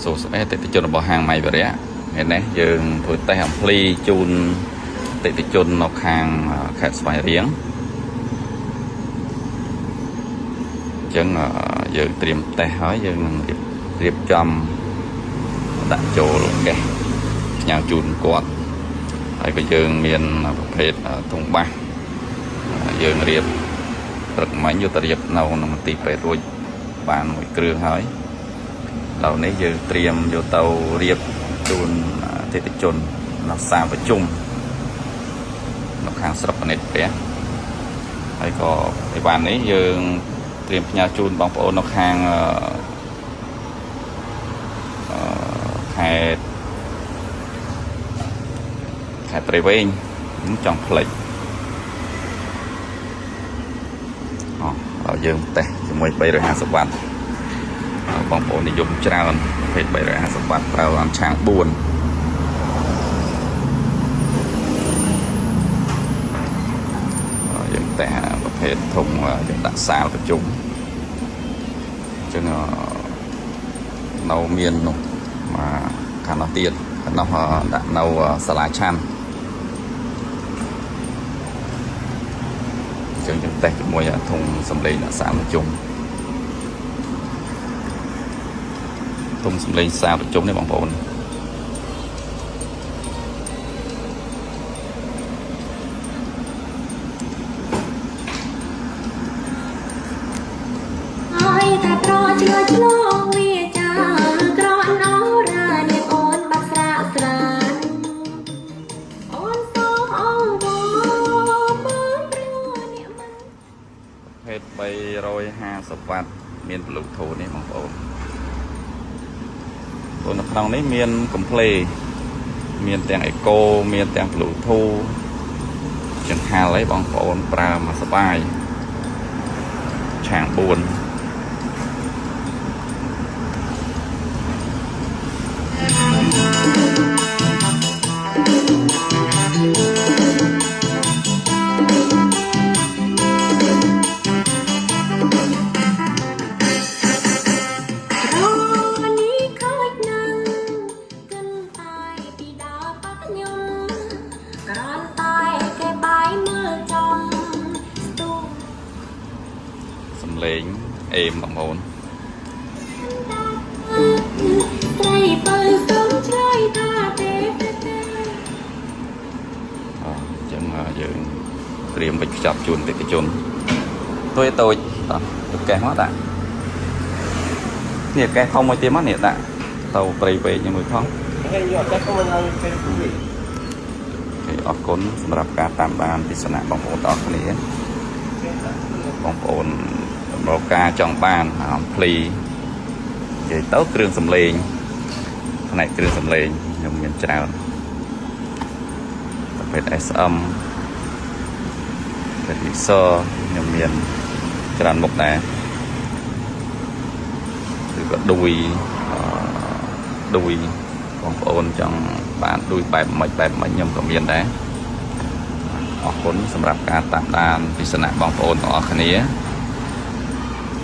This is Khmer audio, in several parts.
សួស្តីអតិថិជនរបស់ហាងម៉ៃវរៈថ្ងៃនេះយើងធ្វើតេស្តអំភ្លីជូនអតិថិជននៅខាងខេត្តស្វាយរៀងអញ្ចឹងយើងត្រៀមតេស្តហើយយើងនឹងរៀបចំដាក់ចូលកេះផ្ញើជូនគាត់ហើយក៏យើងមានប្រភេទធុងបាសយើងរៀបព្រឹកមិញយកទៅរៀបនៅក្នុងមន្ទីរពេទ្យរួចបានមួយគ្រឿងហើយ ឥឡូវនេះយើងត្រៀមយកទៅរៀបជូនអតិថិជននៅសាលប្រជុំនៅខាងស្រុកកណិតព្រះហើយក៏អីវ៉ាន់នេះយើងត្រៀមផ្ញើជូនបងប្អូននៅខាងអឺខេត្តខេត្តព្រៃវែងចង់ផ្លិចអូឥឡូវយើងតេស្តជាមួយ350វ៉ាត់ បងប្អូននិយមច្រើនប្រភេទ350វ៉ាត់ប្រើអានឆាង4យើងតែប្រភេទធុងយើងដាក់សាលប្រជុំអញ្ចឹងនៅមាននោះមកខាងនោះទៀតខាងនោះដាក់នៅសាលាឆាន់អញ្ចឹងយើងតេស្តជាមួយធុងសំឡេងដាក់សាលប្រជុំធុងសំឡេងសាលប្រជុំនេះបងប្អូន ហើយតែប្រឆ្លើយឆ្លងវាចាក្រអនអរានាងអូនបាត់ស្រាកស្រានអូនសូមអង្វរមើលព្រះអ្នកមិន ប្រភេទ350វ៉ាត់មាន Bluetooth នេះបងប្អូនព្រោះនៅក្នុងនេះមាន complete មានទាំង Echo មានទាំង Bluetooth ចង្ហាល់អីបងប្អូនប្រើមកសប្បាយឆាង4 រនេះខូចនឹងគិនតែពីដើមបាត់ខ្ញុំក្រំតែគេបាយមើលចំស្ទូ សំឡេងអេមបងប្អូន ស្រីបើសូមឆ្លើយថាទេទេ អញ្ចឹងយើងត្រៀមវិចខ្ចប់ជូនអតិថិជនតូចតូចតោះយកកេះមកដាក់នេះកេះធំមួយទៀតមកនេះដាក់ទៅព្រៃពេកមួយផង គេយកតែកុំឲ្យគេគួយ គេអរគុណសម្រាប់ការតាមដានទស្សនៈបងប្អូនទាំងអស់គ្នាបងប្អូនតម្រូវការចង់បានអំភ្លីនិយាយទៅគ្រឿងសំឡេងផ្នែកគ្រឿងសំឡេងខ្ញុំមានច្រើនប្រភេទ SM ប្រភេទ mixer ខ្ញុំមានច្រើនមុខដែរឬក៏ឌួយអឺឌួយបងប្អូនចង់បានឌួយបែបម៉េចបែបម៉េចខ្ញុំក៏មានដែរអរគុណសម្រាប់ការតាមដានទស្សនៈបងប្អូនទាំងអស់គ្នា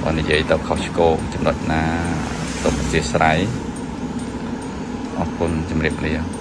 បើនិយាយទៅខុសឆ្គងចំណុចណាសូមអធ្យាស្រ័យអរគុណជម្រាបលា។